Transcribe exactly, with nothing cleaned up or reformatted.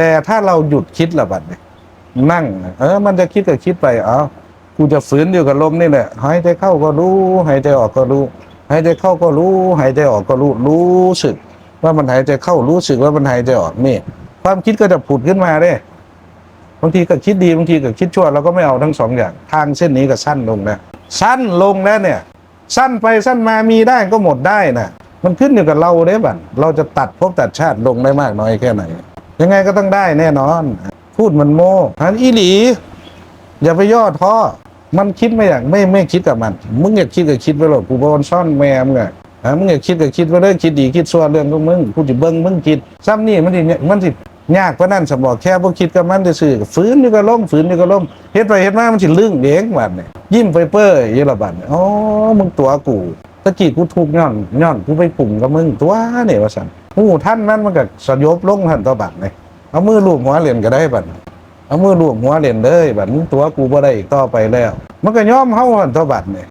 แต่ถ้าเราหยุดคิดละบัดเนี่ย นั่ง เออ มันจะคิดก็คิดไป เอา กูจะฝืนอยู่กับลมนี่แหละ หายใจเข้าก็รู้ หายใจออกก็รู้ หายใจเข้าก็รู้ หายใจออกก็รู้ รู้สึกว่ามันหายใจเข้า รู้สึกว่ามันหายใจออก นี่ ความคิดก็จะผุดขึ้นมาเด้ บางทีก็คิดดี บางทีก็คิดชั่ว เราก็ไม่เอาทั้งสองอย่าง ทางเส้นนี้ก็สั้นลงแล้ว สั้นลงแล้วเนี่ย สั้นไปสั้นมา มีได้ก็หมดได้นะ มันขึ้นอยู่กับเราเด้บัด เราจะตัดภพตัดชาติลงได้มากน้อยแค่ไหน ยังไงก็ต้องได้แน่นอน พูดมันโม้ อันอีหลี อย่าไปย่อท้อ มันคิดไม่อยาก ไม่ ไม่คิดกับมัน มึงอยากคิดก็คิดไปโลด กูบ่ซ่อนแม่มึงอะ อ่ะ มึงอยากคิดก็คิดไปเลย คิดดีคิดชั่วเรื่องของมึง กูสิเบิ่งมึงคิด ซ้ำนี่มันสิ มันสิยากกว่านั้นสมบ่ แค่บ่คิดกับมันซื่อๆ ฝืนอยู่กับลม ฝืนอยู่กับลม เฮ็ดไปเฮ็ดมามันสิลึงเองบัดนี่ ยิ้มเปยๆ อยู่ละบัดนี่ อ๋อ มึงตั๋วกู ตะกี้กูทุกข์ย้อน ย้อนกูไปปรุงกับมึงตั๋วนี่ ว่าซั่น ฮู้ทันมัน มันก็สยบลงหั่นตั๋วบัดนี่ เอามือลูบหัวเล่นก็ได้บัดนี่ เอามือลูบหัวเล่นเลยบัด มึงตั๋วกูบ่ได้อีกต่อไปแล้ว มันก็ยอมเฮาหั่นตั๋วบัดนี่